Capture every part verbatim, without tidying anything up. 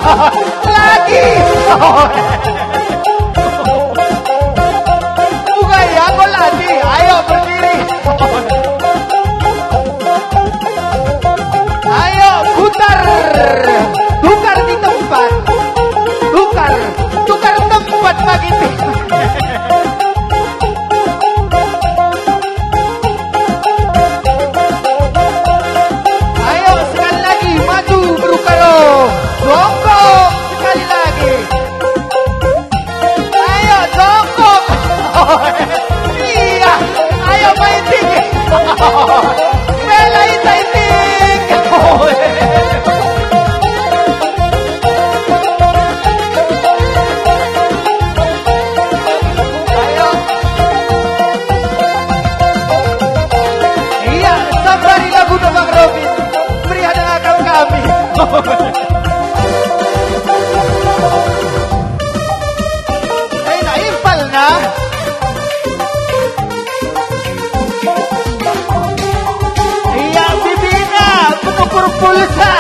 Lagi. Uga ya kau lagi. Ayo berdiri. Ayo putar. Tukar di tempat. Tukar. Tukar tempat bagi. Ayo, sekali lagi, maju, Brukaro. Jongkok, sekali lagi. Ayo, jongkok. Iya, ayo, main tinggi. Bela ita tinggi. Ayo. Iya, sambari lagu Bang Robin. Meriah dengan akal kami. Ayo, nak impal, nah. Iya, bibina, penukur pulsa.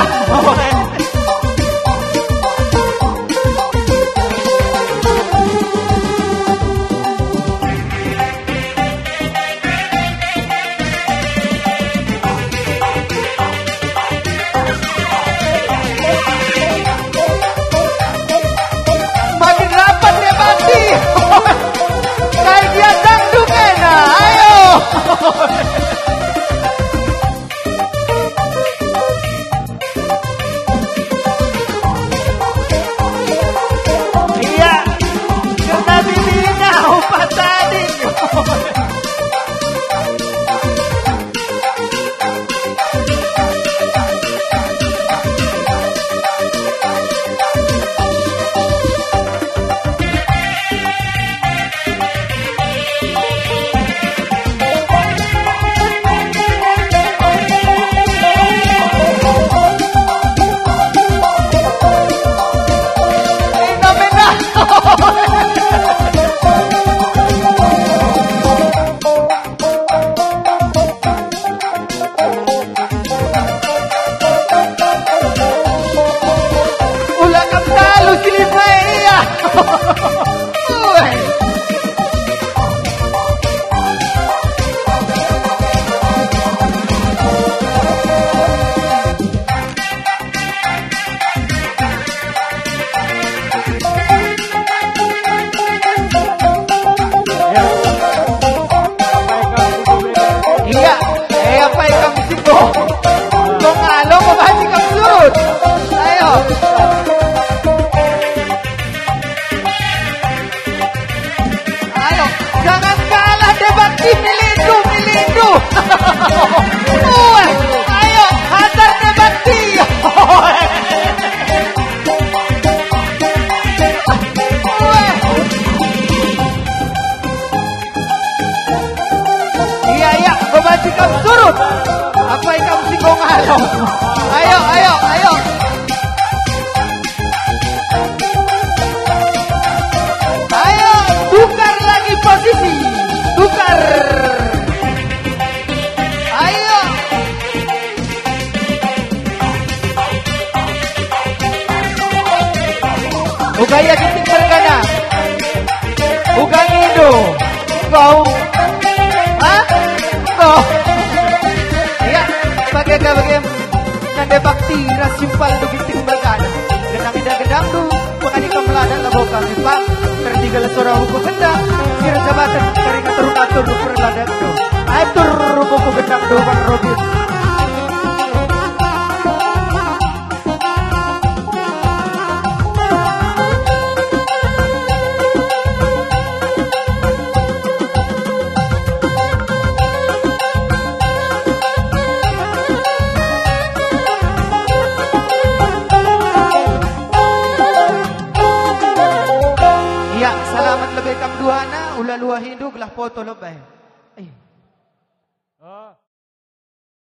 Makin rapat dia mati. Kai dia dangdut ena, ayo. Iya, kena bibina upat tadi. Ula kam talu silip wae ia. Ueh. Iya, eh, apa ikam siko? Kau ngalo, kau banci kam surut. Ayo. Ayo, jangan kalah debat tim milikku, milikku. Wah, ayo, hajar debat tim. Wah. Iya, iya, bebanci kam surut. Apa ikam si kong ayo? Ayo, ayo, ayo. Ayo, tukar lagi posisi. Tukar. Ayo. Uga ia kitik mergana. Uga ngido. Kau. Hah? Kau. Iya, bage ka bage. Nande bakti ras simpal begitu mergana. Genang indah gendang tu. Pengadika meladak labo kami, Pak. Tertinggal seorang rupa gendang. Kira jabatan dari ngatur-ngatur perladak tu. Atur rupa gendang tu, Bang Robin. Iya, selamat lebe kam duana, ula luahindu gelah poto lebe. Eh.